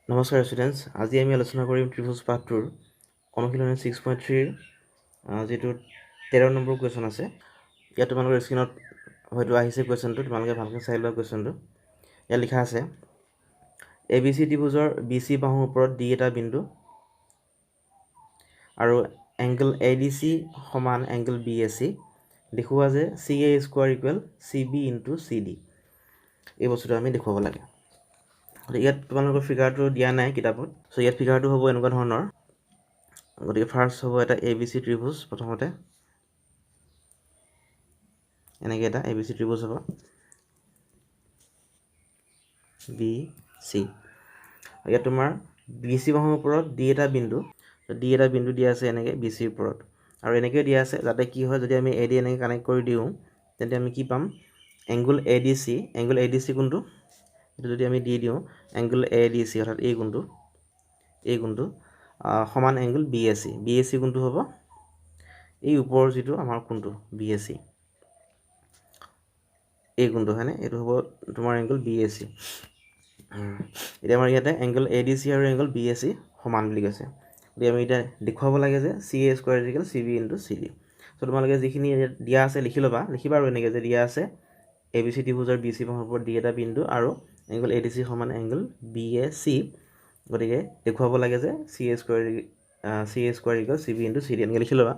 নমস্কাৰ ষ্টুডেণ্টছ, আজি আমি আলোচনা কৰিম ত্ৰিভুজ পাঠটোৰ অনুশীলনী 6.3ৰ যিটো 13 নম্বৰ কুৱেশ্যন আছে। ইয়াত তোমালোকৰ স্ক্ৰীণত হয়তো আহিছে কুৱেশ্যনটো, তোমালোকে ভালকৈ চাই লোৱা কুৱেশ্যনটো। ইয়াত লিখা আছে, এ বি চি ত্ৰিভুজৰ বি চি বাহুৰ ওপৰত ডি এটা বিন্দু আৰু এংগল এ ডি চি সমান এংগল বি এ চি। দেখুওৱা যে C A square equal C B into C D. এই বস্তুটো আমি দেখুৱাব লাগে। গতিকে ইয়াত তোমালোকৰ ফিগাৰটো দিয়া নাই কিতাপত। চ' ইয়াত ফিগাৰটো হ'ব এনেকুৱা ধৰণৰ। গতিকে ফাৰ্ষ্ট হ'ব এটা এ বি চি ত্ৰিভুজ। প্ৰথমতে এনেকৈ এটা এ বি চি ত্ৰিভুজ হ'ব, বি চি। ইয়াত তোমাৰ বি চি বাহুৰ ওপৰত ডি এটা বিন্দু, ডি এটা বিন্দু দিয়া আছে এনেকৈ বি চিৰ ওপৰত আৰু এনেকৈ দিয়া আছে যাতে কি হয়, যদি আমি এ ডি এনেকৈ কানেক্ট কৰি দিওঁ, তেন্তে আমি কি পাম? Angle A D C. Angle A D C কোনটো? এইটো যদি আমি দি দিওঁ, এংগল এ ডি চি অৰ্থাৎ এই কোণটো সমান angle B A C. B A C কোনটো হ'ব? এই ওপৰৰ যিটো আমাৰ কোণটো বি এ চি, এই কোণটো হয়নে? এইটো হ'ব তোমাৰ এংগল বি এ চি। এতিয়া আমাৰ ইয়াতে এংগল এ ডি চি আৰু এংগল বি এ চি সমান বুলি কৈছে। গতিকে আমি এতিয়া দেখুৱাব লাগে যে চি এ square equal C B into C D. চ' তোমালোকে যিখিনি ইয়াত দিয়া আছে লিখি ল'বা। লিখিবা আৰু এনেকৈ যে দিয়া আছে, এ বি চি ত্ৰিভুজৰ বি চি বাহুৰ ওপৰত ডি এটা বিন্দু আৰু এংগল এ ডি চি সমান এংগল বি এ চি। গতিকে দেখুৱাব লাগে যে চি এ square equal C B into C D. এনেকৈ লিখি ল'বা।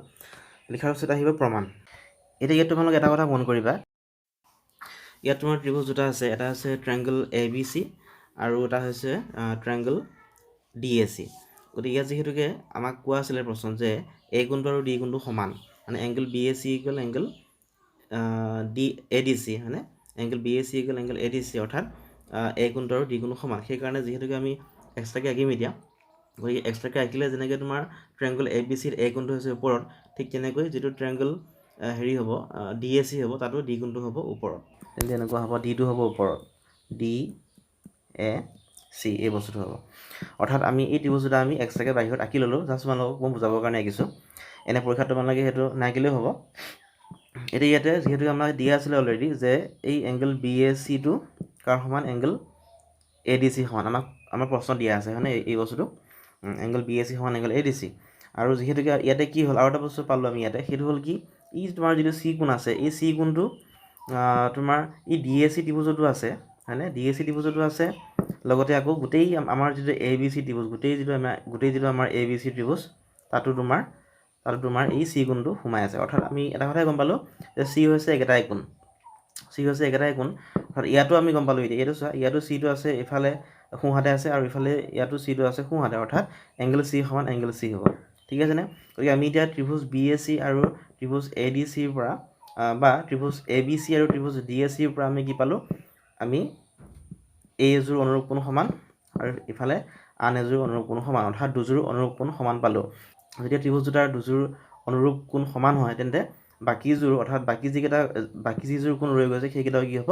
লিখাৰ পিছত আহিব প্ৰমাণ। এতিয়া ইয়াত তোমালোকে এটা কথা মন কৰিবা। ইয়াত তোমাৰ ত্ৰিভুজ দুটা আছে। এটা হৈছে ট্ৰাইংগল এ বি চি আৰু এটা হৈছে ট্ৰাইংগল ডি এ চি। গতিকে ইয়াত যিহেতুকে আমাক কোৱা আছিলে প্ৰশ্ন যে এ কোণটো আৰু ডি কোণটো সমান, মানে angle B A C equal angle D A D C, হয়নে? Angle B A C equal angle A D C, অৰ্থাৎ এ কোণটো আৰু ডি কোণটো সমান। সেইকাৰণে যিহেতুকে আমি এক্সট্ৰাকৈ আঁকিম এতিয়া, গতিকে এক্সট্ৰাকৈ আঁকিলে যেনেকৈ তোমাৰ ট্ৰেংগল এ বি চিৰ এ কোণটো হৈছে ওপৰত, ঠিক তেনেকৈ যিটো ট্ৰেংগল হেৰি হ'ব, ডি এ চি হ'ব, তাতো ডি কোণটো হ'ব ওপৰত। তেন্তে এনেকুৱা হ'ব, ডিটো হ'ব ওপৰত, ডি এ চি এই বস্তুটো হ'ব। অৰ্থাৎ আমি এই ত্ৰিভুজ দুটা আমি এক্সট্ৰাকৈ বাহিৰত আঁকি ল'লোঁ। জাষ্ট তোমালোকক মই বুজাবৰ কাৰণে আঁকিছোঁ। এনে পৰীক্ষাত তোমালোকে সেইটো নাআঁকিলেও হ'ব। এতিয়া ইয়াতে যিহেতু আমাক দিয়া আছিলে অলৰেডি যে এই এংগল বি এ চিটো কাৰ সমান? এংগল এ ডি চি সমান। আমাক আমাৰ প্ৰশ্ন দিয়া আছে, হয়নে? এই বস্তুটো এংগল বি এ চি সমান এংগল এ ডি চি। আৰু যিহেতুকে ইয়াতে কি হ'ল, আৰু এটা বস্তু পালোঁ আমি ইয়াতে, সেইটো হ'ল কি, ই তোমাৰ যিটো চি কোণ আছে, এই চি কোণটো তোমাৰ এই ডি এ চি ত্ৰিভুজতো আছে, হয়নে? ডি এ চি ত্ৰিভুজতো আছে, লগতে আকৌ গোটেই আমাৰ যিটো এ বি চি ত্ৰিভুজ, গোটেই যিটো আমাৰ এ বি চি ত্ৰিভুজ, তাতো তোমাৰ এই চি কোণটো সোমাই আছে। অৰ্থাৎ আমি এটা কথাই গম পালোঁ যে চি হৈছে একেটাই কোণ। চি হৈছে একেটাই কোণ। অৰ্থাৎ ইয়াতো আমি গম পালোঁ। এতিয়া এইটো চোৱা, ইয়াতো চিটো আছে ইফালে সোঁহাতে আছে আৰু ইফালে ইয়াতো চিটো আছে সোঁহাতে। অৰ্থাৎ এংগল চি সমান এংগল চি হ'ব। ঠিক আছেনে? গতিকে আমি এতিয়া ত্ৰিভুজ বি এ চি আৰু ত্ৰিভুজ এ ডি চিৰ পৰা বা ত্ৰিভুজ এ বি চি আৰু ত্ৰিভুজ ডি এ চিৰ পৰা আমি কি পালোঁ? আমি এই এযোৰ অনুৰূপ কোণ সমান আৰু ইফালে আন এযোৰ অনুৰূপ কোণ সমান, অৰ্থাৎ দুযোৰ অনুৰূপ কোণ সমান পালোঁ। যেতিয়া ত্ৰিভুজ দুটাৰ দুযোৰ অনুৰূপ কোণ সমান হয়, তেন্তে বাকীযোৰ, অৰ্থাৎ বাকী যিযোৰ কোণ ৰৈ গৈছে, সেইকেইটাও কি হ'ব?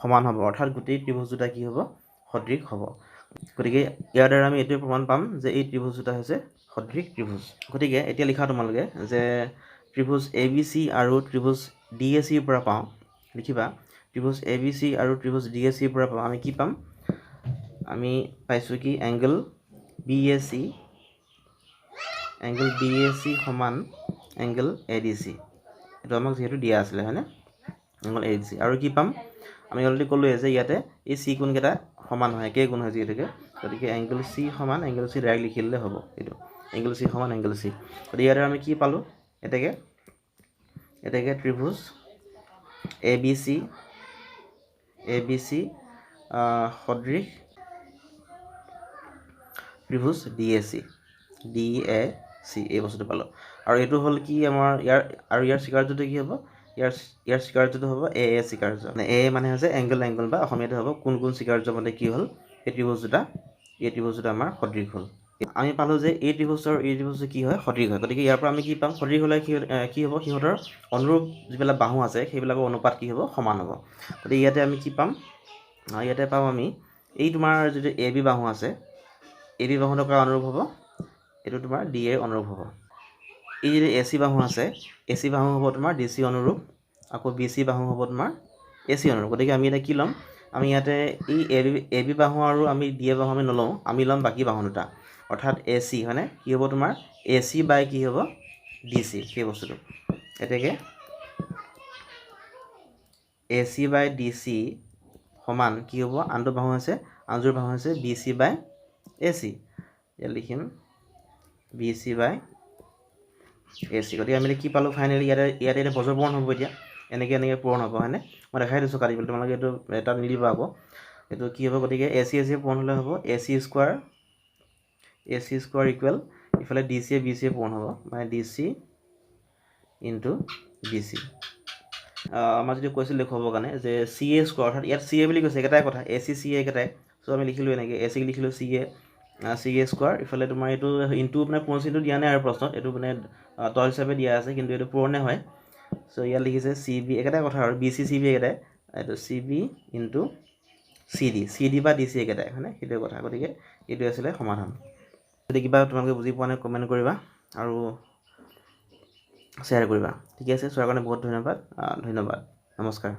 সমান হ'ব। অৰ্থাৎ গোটেই ত্ৰিভুজ দুটা কি হ'ব? সদৃশ হ'ব। গতিকে ইয়াৰ দ্বাৰা আমি এইটোৱে প্ৰমাণ পাম যে এই ত্ৰিভুজ দুটা হৈছে সদৃশ ত্ৰিভুজ। গতিকে এতিয়া লিখা তোমালোকে যে ত্ৰিভুজ এ বি চি আৰু ত্ৰিভুজ ডি এ চিৰ পৰা পাওঁ। লিখিবা, ত্ৰিভুজ এ বি চি আৰু ত্ৰিভুজ ডি এ চিৰ পৰা পাওঁ। আমি কি পাম? আমি পাইছোঁ কি, angle B A C সমান এংগল এ ডি চি। এইটো আমাক যিহেতু দিয়া আছিলে, হয়নে? Angle A D C. আৰু কি পাম? আমি অলৰেডি ক'লোৱে যে ইয়াতে এই চি কোণকেইটা সমান হয়, একেই কোণ হয় যিহেতুকে। গতিকে এংগল চি সমান এংগল চি ডাইৰেক্ট লিখি দিলে হ'ব এইটো, এংগল চি সমান এংগল চি। গতিকে ইয়াতে আমি কি পালোঁ? এতেকে ত্ৰিভুজ এ বি চি সদৃশ ত্ৰিভুজ ডি এ চি, এই বস্তুটো পালোঁ। আৰু এইটো হ'ল কি আমাৰ ইয়াৰ আৰু ইয়াৰ স্বীকাৰ্যটো কি হ'ব? ইয়াৰ স্বীকাৰ্যটো হ'ব এ এ স্বীকাৰ্য। মানে এ মানে হৈছে এংগল এংগল বা অসমীয়াটো হ'ব কোন কোন স্বীকাৰ্য মতে কি হ'ল, এই ত্ৰিভুজ দুটা আমাৰ সদৃশ হ'ল। আমি পালোঁ যে এই ত্ৰিভুজৰ এই ত্ৰিভুজটো কি হয়? সদৃশ হয়। গতিকে ইয়াৰ পৰা আমি কি পাম? সদৃশ হ'লে কি কি হ'ব? সিহঁতৰ অনুৰূপ যিবিলাক বাহু আছে, সেইবিলাকৰ অনুপাত কি হ'ব? সমান হ'ব। গতিকে ইয়াতে আমি কি পাম? ইয়াতে পাম আমি এই তোমাৰ যিটো এ বি বাহু আছে, এ বি বাহুটো কাৰ অনুৰূপ হ'ব? এইটো তোমাৰ ডি এৰ অনুৰূপ হ'ব। এই যিটো এ চি বাহু আছে, এ চি বাহু হ'ব তোমাৰ ডি চি অনুৰূপ। আকৌ বি চি বাহু হ'ব তোমাৰ এ চি অনুৰূপ। গতিকে আমি এতিয়া কি ল'ম? আমি ইয়াতে এই এ বি বাহু আৰু আমি ডি এ বাহু আমি নলওঁ, আমি ল'ম বাকী বাহু দুটা, অৰ্থাৎ এ চি, হয়নে? কি হ'ব তোমাৰ? এ চি বাই কি হ'ব? ডি চি, সেই বস্তুটো। এতেকে a c by d c সমান কি হ'ব? আনটো বাহু হৈছে, আনযোৰ বাহু হৈছে b c by a c. ইয়াত লিখিম b c by a c. গতিকে আমি কি পালোঁ ফাইনেলি? ইয়াতে এতিয়া বজৰ পূৰণ হ'ব। এতিয়া এনেকৈ এনেকৈ পূৰণ হ'ব, হয়নে? মই দেখাই দিছোঁ কাটি পেলাই, তোমালোকে এইটো তাত নিদিবা আকৌ। এইটো কি হ'ব? গতিকে এ চি, এ চি পূৰণ হ'লে হ'ব a c square, a c square equal ইফালে d c a b c a পূৰণ হ'ব, মানে d c into b c. আমাৰ যিটো কৈছিল দেখুৱাবৰ কাৰণে যে চি এ স্কোৱাৰ, অৰ্থাৎ ইয়াত চি এ বুলি কৈছে, একেটাই কথা, এ চি চি এ একেটাই। চ' আমি লিখিলোঁ এনেকৈ, এ চিক লিখিলোঁ চি এ, চি এ স্কোৱাৰ। ইফালে তোমাৰ এইটো ইনটু, মানে পূৰণ চিনটো দিয়া নাই আৰু প্ৰশ্নত, এইটো মানে তল হিচাপে দিয়া আছে, কিন্তু এইটো পূৰণে হয়। চ' ইয়াত লিখিছে চি বি, একেটাই কথা আৰু বি চি চি বি একেটাই। এইটো C B into C D, C D বা ডি চি একেটাই, হয়নে? সেইটোৱে কথা। গতিকে এইটোৱে আছিলে সমাধান। যদি কিবা তোমালোকে বুজি পোৱা নাই, কমেণ্ট কৰিবা আৰু শ্বেয়াৰ কৰিবা। ঠিকে আছে, চোৱাৰ কাৰণে বহুত ধন্যবাদ। ধন্যবাদ, নমস্কাৰ।